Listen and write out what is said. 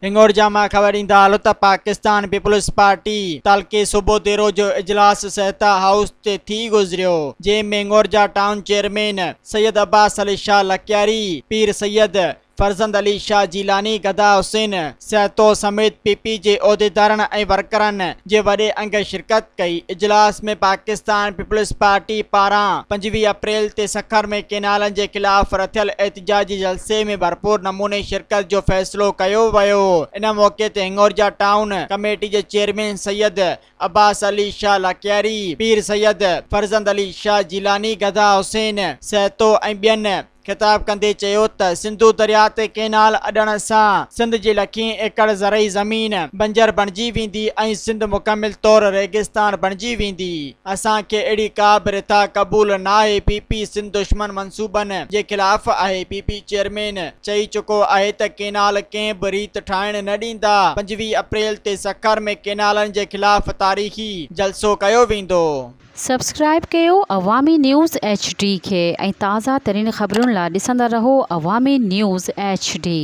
هنڱورجا مان خبر ڏيندا هلو ته پاڪستان پيپلز پارٽي تعلقي صوبو ديرو جو اجلاس سهتا هائوس تي ٿي گذريو جنهن ۾ هنڱورجا ٽائون چيئرمين سيد عباس علي شاهه لڪياري، پير سيد فرزند علي شاهه جيلاني، گدا حسين سهتو سميت پي پي جي عهديدارن ۽ ورڪرن جي وڏي انگ شرڪت ڪئي. اجلاس ۾ پاڪستان پيپلز پارٽي پاران 25 اپريل تي سکر ۾ ڪينالن جي خلاف رٿيل احتجاجي جلسي ۾ ڀرپور نموني شرڪت جو فيصلو ڪيو ويو. ان موقعي تي هنڱورجا ٽائون ڪميٽي جي چيئرمين سيد عباس علي شاهه لاکياري، پير سيد فرزند علي شاهه جيلاني، گدا حسين سهتو ۽ ٻين خطاب ڪندي چيو ته سنڌو درياء تي ڪئنال اڏڻ سان سنڌ جي لکين ايڪڙ زرعي زمين بنجر بڻجي ويندي ۽ سنڌ مڪمل طور ريگستان بڻجي ويندي، اسان کي اهڙي ڪا به رٿا قبول ناهي، پي پي سنڌ دشمن منصوبن جي خلاف آهي، پي پي چيئرمين چئي چڪو آهي ته ڪئنال ڪنهن به ريت ٺاهڻ نه ڏيندا، 25 اپريل تي سکر ۾ ڪئنالن جي خلاف تاريخي جلسو ڪيو ويندو. سبسڪرائيب ڪيو عوامي نيوز ايڇ ڊي کي ۽ تازه ترين خبرن لا ڏسندا رهو عوامي نيوز ايڇ ڊي.